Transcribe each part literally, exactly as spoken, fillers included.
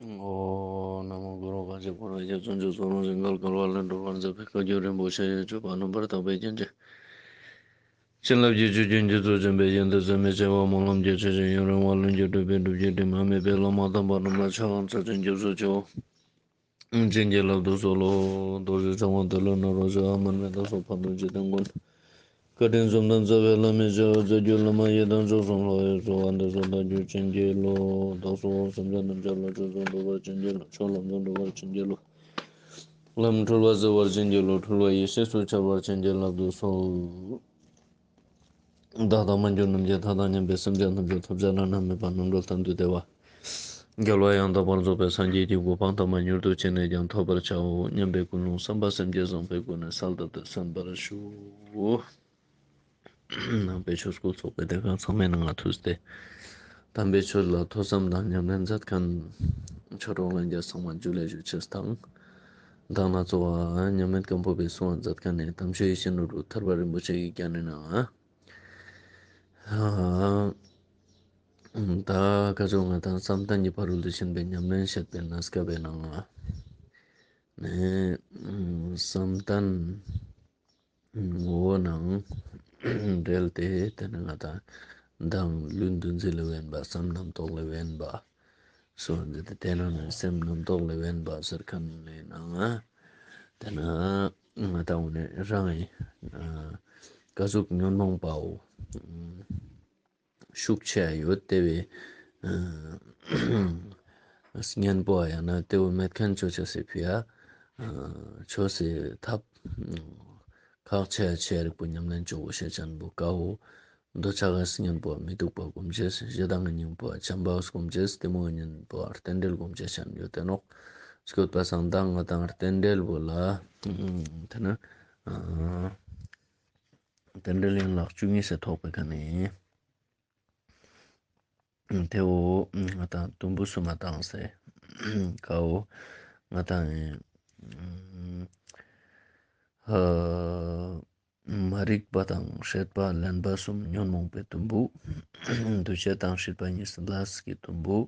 ཨོ། ན་མོ་གུ་རུ། གང་ཞིག་འཁོར་བའི་རྒྱ་མཚོ་མཇུག་སོགས་རང་བཞིན་གང་ག་བ་ལས་སྒྲོལ་བར་མཛད་པའི་བཀའ་བརྒྱུད་རིན་པོ་ཆེ་ཡི་སྤྱོད་པ་རྣམ་པར་དག་པའི་རྒྱན་གྱིས། བྱིན་རླབས་ཀྱི་ཆུ་རྒྱུན་གྱི་ཚོགས་ཆེན་པོས་གཞན་དུ་ཟད་མི་བྱ་བ་སྨོན་ལམ་གྱི་ཆུ་ཞིང་ཡུན་རིང་བ་ལྷུན་གྱིས་གྲུབ་པའི་སྒྲུབ་བརྒྱུད་དྲི་མ་མེད་པའི་བླ་མ་དམ་པ་རྣམས་ལ་ཕྱག་འཚལ་ཞིང་སྐྱབས་སུ་མཆིའོ། བྱིན་གྱིས་བརླབ་ཏུ་གསོལ་ལོ། རྡོ་རྗེ་འཆང་དབང་ཏེ་ལོ་ནཱ་རོ་ཞབས་དབང་མར་མི་དྭགས་སོགས་ཕག་གདོང་འཇིག་རྟེན་མགོན། བཀའ་དྲིན་གསུམ་ལྡན་རྩ་བའི་བླ་མའི་ཞབས། རྩ་བརྒྱུད་བླ་མ་ཡི་དམ་མཆོག་གསུམ་ལ། གསོལ་བ་འདེབས་སོ་བདག་རྒྱུད་བྱིན་གྱིས་རློབས། བདག་སོགས་སེམས་ཅན་ཐམས་ཅད་ལ་ཆོས་སུ་འགྲོ་བར་བྱིན་གྱིས་རློབས། ཆོས་ལམ་དུ་འགྲོ་བར་བྱིན་གྱིས་རློབས། ལམ་འཁྲུལ་བ་སེལ་བར་བྱིན་གྱིས་རློབས། འཁྲུལ་བ་ཡེ་ཤེས་སུ་འཆར་བར་བྱིན་གྱིས་བརླབ་ཏུ་གསོལ། བདག་དང་མ་གྱུར་ནམ་མཁའི་མཐའ་དང་མཉམ་པའི་སེམས་ཅན་ཐམས་ཅད་ཐོབ་བྱ་བླ་ན་མེད་པ་རྣམ་གྲོལ་མཐར་ཐུག་བདེ་བ། རྒྱལ་བ་ཡང་དག་པར་རྫོགས་པའི་སངས་རྒྱས་ཀྱི་གོ་འཕང་ཐོབ་པ་མྱུར་དུ་ཅི་ནས་ཀྱང་ཐོབ་པར་བྱའོ་སྙམ་པའི་ཀུན་སློང་བསམ་པ་སེམས་བསྐྱེད་བཟང་པོའི་སྒོ་ནས་གསལ་བཏབ་སྟེ་གསན་པར་ཞུ། ནང་པའི་ཆོས་སྐུལ་ཚོགས་པའི་སྡེ་ཁག་ཚང་མའི་ནང་ང་ཐུགས་ཏེ། དམ་པའི་ཆོས་ལ་ཐོས་བསམ་དང་ཉམས་ལེན་མཛད་མཁན་ཆོས་གྲོགས་ལྷན་རྒྱས་ཚང་མ་ཇུ་ལེ་ཞུ་ཆེད་དང་། མདང་ནག་ཚོ་བ་མཉམ་མེད་སྒམ་པོ་པའི་གསུང་བ་མཛད་མཁན་ནས་དམ་ཆོས་ཡིད་བཞིན་ནོར་བུ་ཐར་པ་རིན་པོ་ཆེ་ཡིས་བསྐྱངས་ནས་ནང་ད་ཁ་ཅོག་ང་དང་བསམ་གཏན་གྱི་ཕ་རོལ་ཏུ་ཕྱིན་པའི་ཉམས་ལེན་བཤད་པའི་གནས་སྐབས་པའི་ནང་ལ་ནས་བསམ་གཏན་ངོ་བོ་ནང་འབྲེལ་ཏེ་དེ་ནི་ང་དང་མདང་ལུས་འདུ་འཛི་ལས་དབེན་པ། བསམ་རྣམ་རྟོག་ལས་དབེན་པ་སོགས་འདི་སྟེ། དེ་ནང་ནས་སེམས་རྣམ་རྟོག་ལས་དབེན་པ་ཟེར་མཁན་ནི་ནང་དེ་ན་ང་དང་འོ་ནས་རང་གི་ཀ་ཟུག་ཉོན་མོངས་པའོ། ཤུགས་ཆེ་ཡོད་དེ་བས་གཉེན་པོ་ཡང་ན་དེ་བས་མེད་མཁན་ཆོས་ཆ་སེ་ཕི་ཡ་ཆོས་སེ་ཐབས་ཁག་ཆེ་ཆེ་རིག་པོ་ཉམས་ལེན་ཆོག་གོ་ཤེས་ཅན་པོ་ཀའོ། འདོད་ཆགས་ཀྱི་གཉེན་པོ་མི་སྡུག་པ་སྒོམ་བྱེད། ཞེ་སྡང་གི་གཉེན་པོ་བྱམས་པ་སྒོམ་བྱེད། གཏི་མུག་གི་གཉེན་པོ་རྟེན་འབྲེལ་སྒོམ་བྱེད་ཅན་ཡོད་དེ་ནོག་སྐྱོད་པ་སང་དང་ང་དང་རྟེན་འབྲེལ་པོ་ལ་དེ་ན། རྟེན་འབྲེལ་ཡན་ལག་བཅུ་གཉིས་སུ་ཐོགས་པའི་ཁ་ནས། དེའོ་ང་དང་དུམ་བུ་གསུམ་མ་བཏང་སེ། ཀའོ་ང་དང་ཨ་མ་རིག་པ་དང་སྲེད་པ་ལེན་པ་གསུམ་ཉོན་མོངས་པའི་དུམ་བུ། འདུ་བྱེད་དང་སྲིད་པ་གཉིས་ལས་ཀྱི་དུམ་བུ།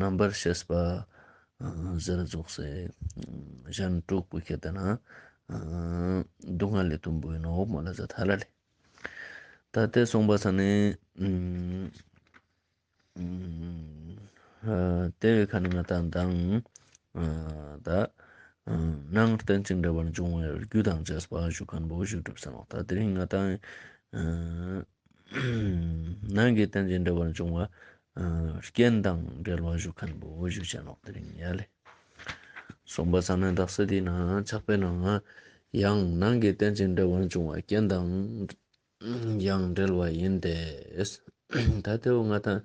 རྣམ་པར་ཤེས་པ་ཟེར་རྫོགས་སེ་གཞན་དྲུག་པོ་ཁྱེད་ལྟ་ན་སྡུག་བསྔལ་ལས་དུམ་བུ་ཡིན་ནོ་མ་ལ་ཟ་ཐ་ལ་ལེ། ད་དེ་སོང་པ་ས་ནས་ཨ་དེ་བས་ཁ་ནས་ང་དང་དང་ཨ་ད་ཨ་ནང་རྟེན་ཅིང་འབྲེལ་བར་འབྱུང་བའི་རྒྱུ་དང་བཅས་པ་ཞུ་མཁན་པོ་ཞུ་གྲུབ་ས་ནོག་ད་དེ་རིང་ང་དང་ཨ་ནང་གི་རྟེན་ཅིང་འབྲེལ་བར་འབྱུང་བ་ཨ་རྐྱེན་དང་འབྲེལ་བ་ཞུ་མཁན་པོ་ཞུ་བྱ་ནོག་དེ་རིང་ཡ་ལེ། སོང་པ་ས་ནས་དག་ས་དེ་ན་ཆགས་པའི་ནང་ཡང་ནང་གི་རྟེན་ཅིང་འབྲེལ་བར་འབྱུང་བ་རྐྱེན་དང་ཡང་འབྲེལ་བ་ཡིན་ཏེ། ད་དེའོ་ང་དང་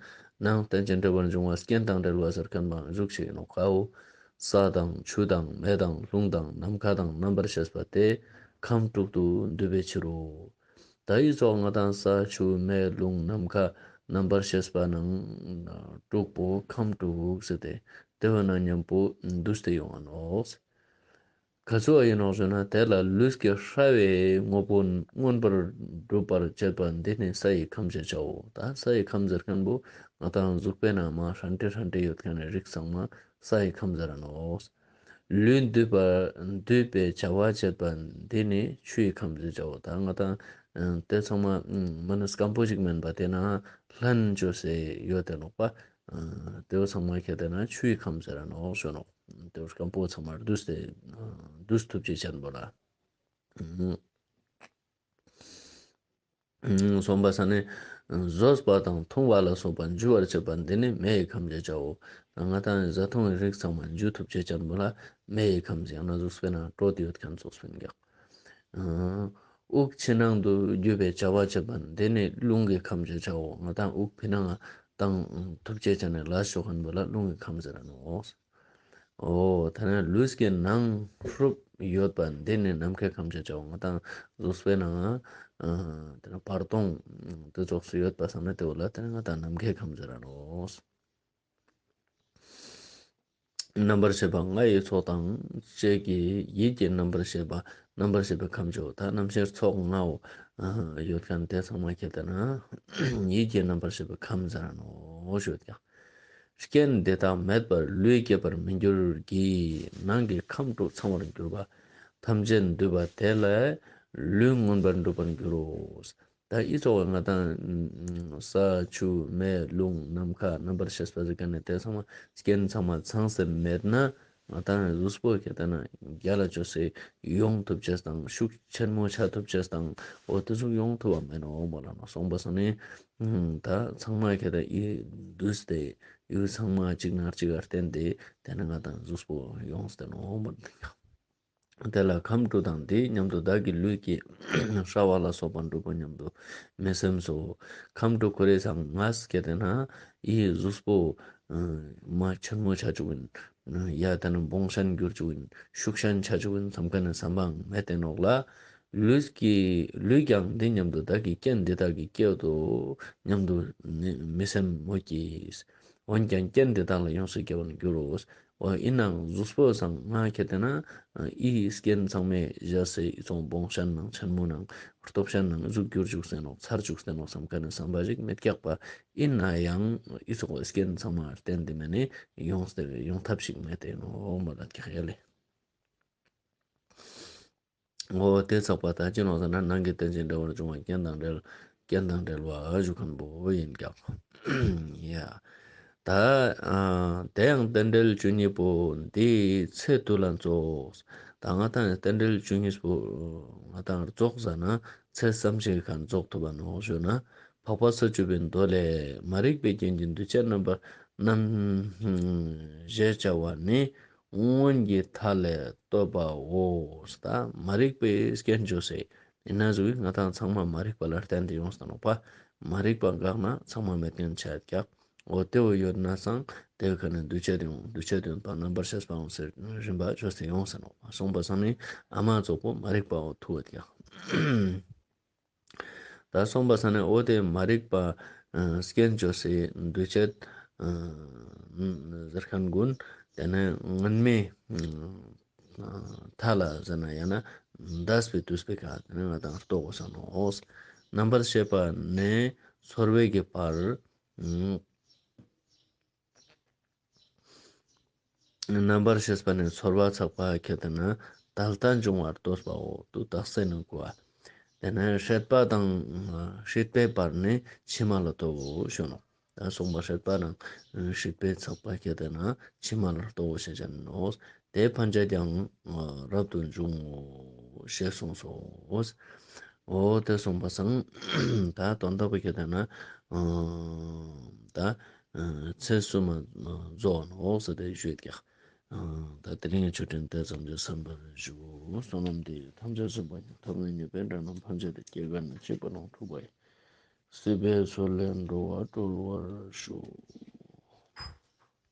ནང་རྟེན་ཅིང་འབྲེལ་བར་འབྱུང་བ་རྐྱེན་དང་འབྲེལ་བ་ཟེར་མཁན་མང་བཞུགས་ཤིག་ཡིན་ནོ་ཀའོ། ས་དང་ཆུ་དང་མེ་དང་རླུང་དང་ནམ་མཁའ་དང་རྣམ་པར་ཤེས་པ་སྟེ་ཁམས་དྲུག་ཏུ་འདུས་པའི་ཕྱིར་རོ། ད་ཡི་ཚོགས་ང་དང་ས་ཆུ་མེ་རླུང་ནམ་མཁའ་རྣམ་པར་ཤེས་པ་ནང་དྲུག་པོ་ཁམས་དྲུག་ཟེར་ཏེ་དེ་བས་ན་མཉམ་པོ་འདུས་ཏེ་ཡོང་བ་ནོ། ག་ཚོད་ཡིན་ནོག་ཟེར་ན་དེ་ལ་ལུས་ཀྱི་ཧྲ་བའི་དངོས་པོ་མངོན་པར་སྒྲུབ་པར་བྱེད་པ་འདི་ནི་ས་ཡི་ཁམས་ཞེས་བྱའོ། ད་ས་ཡི་ཁམས་ཟེར་མཁན་པོ་ང་དང་གཟུགས་པོའི་ནང་མ་ཧྲན་ཏེ་ཧྲན་ཏེ་ཡོད་མཁན་ནི་རིགས་ཚང་མ་ས་ཡི་ཁམས་ཟེར་ར་ནོག་ལུས་འདུས་པ་འདུས་པའི་བྱ་བ་བྱེད་པ་འདི་ནི་ཆུ་ཡི་ཁམས་ཟེར་བྱའོ། ད་ང་དང་དེ་ཚང་མ་མ་ནི་སྐམ་པོ་ཞིག་མིན་པ་དེ་ན་ལྷན་ཅོ་སེ་ཡོད་དེ་ནོག་པ། དེ་བོ་ཚང་མ་ཁྱེད་དེ་ན་ཆུ་ཡི་ཁམས་ཟེར་ར་ནོག་ཞུ་ནོག་དེ་བོ་སྐམ་པོ་ཚང་མ་འདུས་ཏེ་འདུས་ཐུབ་ཅེས་བྱེད་པ་ལ། སོང་པ་ས་ནས་བཟོད་པ་དང་འཐུང་བ་ལ་སོགས་པ་འཇུ་བར་བྱེད་པ་འདི་ནི་མེ་ཡི་ཁམས་ཞེས་བྱའོ། ང་དང་བཟའ་འཐུང་གི་རིགས་ཚང་མ་འཇུ་ཐུབ་ཅེས་བྱེད་པ་ལ་མེ་ཡི་ཁམས་ཟེར་ན་གཟུགས་པོའི་ནང་དྲོད་ཡོད་མཁན་ཚོགས་སུ་ཡིན་ཀྱང་། དབུགས་ཕྱི་ནང་དུ་རྒྱུ་བའི་བྱ་བ་བྱེད་པ་འདི་ནི་རླུང་གི་ཁམས་ཞེས་བྱའོ། ང་དང་དབུགས་ཕྱི་ནང་བཏང་ཐུབ་ཅེས་བྱས་ནས་ལ་ཞོག་མཁན་པོ་ལ་རླུང་གི་ཁམས་ཟེར་ར་ནོ། ཨོ་ད་ནི་ལུས་ཀྱི་ནང་ཧྲུབ་ཡོད་པ་འདི་ནི་ནམ་མཁའི་ཁམས་ཞེས་བྱའོ། ང་དང་གཟུགས་པོའི་ནང་དེ་ནི་བར་སྟོང་དེ་ཙོགས་སུ་ཡོད་པ་ཚང་མ་དེ་བོ་ལ་དེ་ནི་ང་དང་ནམ་མཁའི་ཁམས་ཟེར་ར་ནོ། རྣམ་པར་ཤེས་པ་ལྔ་ཡི་ཚོགས་དང་བཅས་ཀྱི་ཡིད་ཀྱི་རྣམ་པར་ཤེས་པ་རྣམ་པར་ཤེས་པའི་ཁམས་ཀྱི་འོ་ད་རྣམ་ཤེས་ཚོགས་ལྔའོ། ཡོད་མཁན་དེ་ཚང་མ་ཁྱེད་ལྟ་ན་ཡིད་ཀྱི་རྣམ་པར་ཤེས་པའི་ཁམས་ཟེར་ར་ནོ་ཞུ་ཡོད་ཀྱང་། རྐྱེན་འདི་དག་མེད་པར་ལུས་སྐྱེད་པར་མི་འགྱུར་གྱི། ནང་གི་ཁམས་དྲུག་ཚང་བར་གྱུར་པ། ཐམས་ཅད་འདུས་པ་དེ་ལས་ལུས་མངོན་པར་འགྲུབ་པར་འགྱུར་རོ། ད་ཨི་ཙོགས་ང་དང་ས་ཆུ་མེ་རླུང་ནམ་མཁའ་རྣམ་པར་ཤེས་པ་ཟེར་མཁན་ནི་དེ་ཚང་མ་རྐྱེན་ཚང་མ་ཚང་སེ་མེད་ན། ང་དང་གཟུགས་པོ་ཁྱེད་ལྟ་ན་རྒྱ་ལ་བཅོས་སེ་ཡོང་ཐུབ་ཅེས་དང་ཤུགས་ཆེན་མོ་ཆགས་ཐུབ་ཅེས་དང་འོ་དེ་ཚོ་ཡོང་ཐུབ་པ་མེད་ནོ་མོ་ལ་ནོ་སོང་པ་སང་ནི། ད་ཚང་མ་ཁྱེད་ལྟ་ཨི་འདུས་ཏེ་ཡུལ་ཚང་མ་གཅིག་ནར་གཅིག་ག་བརྟེན་ཏེ་དེ་ནི་ང་དང་གཟུགས་པོ་ཡོངས་ཏེ་ནོ་མོ། དེ་ལ་ཁམས་དྲུག་དང་དེའི་མཉམ་དུ་བདག་གི་ལུས་ཀྱི་ཧྲ་བ་ལ་སོགས་པ་འགྲུབ་པ་མཉམ་དུ་མི་སེམས་སོ། ཁམས་དྲུག་ཁོ་རེ་སང་ང་སྐྱེ་དེ་ན་ཡི་གཟུགས་པོ་མ་ཆེན་མོ་ཆ་བཅུག་ཡིན། ཡ་དེ་ན་བོང་ཤན་འགྱུར་བཅུག་ཡིན། ཤུགས་ཤན་ཆ་བཅུག་ཡིན་བསམ་མཁན་ནི་བསམ་པའང་མེད་དེ་ནོག་ལ། ལུས་ཀྱི་ལུས་ཀྱང་འདི་མཉམ་དུ་བདག་གི་རྐྱེན་འདི་དག་གི་སྐྱེ་བོ་དུ་མཉམ་དུ་མི་སེམས་མོ་སྐྱེས། འོན་ཀྱང་རྐྱེན་འདི་དག་ལ་ཡོངས་སུ་སྐྱེ་བར་འགྱུར་རོ། འོ་ཡིན་ནའང་གཟུགས་པོ་སང་ང་ཁྱེད་དེ་ན་ཨི་སྐྱེན་ཚང་མས་བཞག་སེ་ཨི་ཚོང་བོང་ཤན་ནང་ཆེན་མོ་ནང་སྟོབས་ཤན་ནང་གཟུགས་འགྱུར་བཅུག་སེ་ནོག་ཚར་བཅུག་སེ་ནོག་བསམ་མཁན་ནི་བསམ་པ་ཞིག་མེད་ཀྱག་པ། ཡིན་ན་ཡང་ཨི་ཚོགས་སྐྱེན་ཚང་མ་བརྟེན་དེ་མེད་ནི་ཡོངས་ཏེ་ཡོང་ཐབས་ཤིག་མེད་དེ་ནོ་མ་ལ་ཀྱག་ཡ་ལེ། འོ་དེ་ཚགས་པ་ད་ཅི་ནོ་ཟེར་ན་ནང་གི་རྟེན་ཅིང་འབྲེལ་བར་འབྱུང་བ་རྐྱེན་དང་འབྲེལ་རྐྱེན་དང་འབྲེལ་བ་ཞུ་མཁན་པོ་ཡིན་ཀྱག་ཡ། ད་ཨ་དེ་ཡང་རྟེན་འབྲེལ་བཅུ་གཉིས་པོ་འདི་ཚེ་དུས་ལ་རྫོགས། ད་ང་དང་རྟེན་འབྲེལ་བཅུ་གཉིས་པོ་ང་དང་རྫོགས་ཟེར་ན་ཚེ་བསམ་གཞིག་མཁན་རྫོགས་ཐུབ་པ་ནོ་ཞུ་ན། འཕགས་པ་ས་བཅུ་པའི་མདོ་ལས། མ་རིག་པའི་རྐྱེན་གྱིས་འདུས་བྱས་རྣམ་པར་རྣམ་ཞེས་བྱ་བ་ནི། སྔོན་གྱི་མཐའ་ལས་བཏོད་པའོ། ད་མ་རིག་པའི་རྐྱེན་བྱས་སེ། ཡིན་ན་ཟུག་ང་དང་ཚང་མ་མ་རིག་པ་ལ་བརྟེན་ཏེ་ཡོངས་སུ་ནོག་པ། མ་རིག་པ་འགག་ན་ཚང་མ་མེད་མཁན་ཆ་ཀྱག་འོ་དེ་བོ་ཡོད་ན་སང་དེ་བོ་ཁ་ནས་འདུས་བྱས་ཡོང་འདུས་བྱས་ཡོད་པ་རྣམ་པར་ཤེས་པའང་ཟེར་རིམ་པ་བྱས་སེ་ཡོངས་སུ་ནོག་པ། སོང་པ་སང་ནི་ཨ་མ་རྫོགས་པོ་མ་རིག་པའོ་ཐུ་བ་ཀྱག་ད་སོང་པ་ས་ནས་འོ་དེ་མ་རིག་པ་ཨ་རྐྱེན་བྱས་སེ་འདུས་བྱས་ཨ་ཟེར་མཁན་ཀུན་དེ་ནས་སྔོན་མའི་ཨ་མཐའ་ལ་ཟེར་ན་ཡང་ན་འདས་པའི་དུས་པའི་ཁ་དེ་ནས་ང་དང་རྟོགས་དགོས་ས་ནོ། རྣམ་པར་ཤེས་པ་ནས་ཚོར་བའི་གི་བར། རྣམ་པར་ཤེས་པ་ནི་ཚོར་བ་ཚགས་པ་ཁྱེད་དེ་ན་ད་ལྟ་འབྱུང་བར་ལྟོས་པའོ། དུ་དག་སེ་ནི་གོ་བ། དེ་ནས་སྲེད་པ་དང་སྲིད་པའི་བར་ནི་ཕྱི་མ་ལ་ལྟོའོ་ཞུ་ནོ། ད་གསུངས་པ་སྲེད་པ་དང་སྲིད་པའི་ཚགས་པ་ཁྱེད་དེ་ན་ཕྱི་མ་ལ་ལྟོའོ་ཞེས་བྱ་ནོ། དེ་ཕན་ཆད་ཀྱང་རབ་ཏུ་འབྱུང་ངོ་ཞེས་གསུངས་སོ། འོ་དེ་གསུངས་པ་སང་ད་དོན་དག་པོ་ཁྱེད་དེ་ན་ད། ཚེ་གསུམ་མ་རྫོགས་ནོ་ཟེར་ཏེ་ཞུས་ཀྱག་ད་དེ་རིང་གི་ཆོས་འབྲེལ་དེ་ཙམ་གྱིས་གསན་པར་ཞུ། བསོད་ནམས་འདི་ཡིས་ཐམས་ཅད་གཟིགས་པ་ཉིད། ཐོབ་ནས་ཉེས་པའི་དགྲ་རྣམས་ཕམ་བྱས་ཏེ། སྐྱེ་རྒ་ན་འཆིའི་རྦ་ཀློང་འཁྲུགས་པ་ཡི། སྲིད་པའི་མཚོ་ལས་འགྲོ་བ་སྒྲོལ་བར་ཤོག།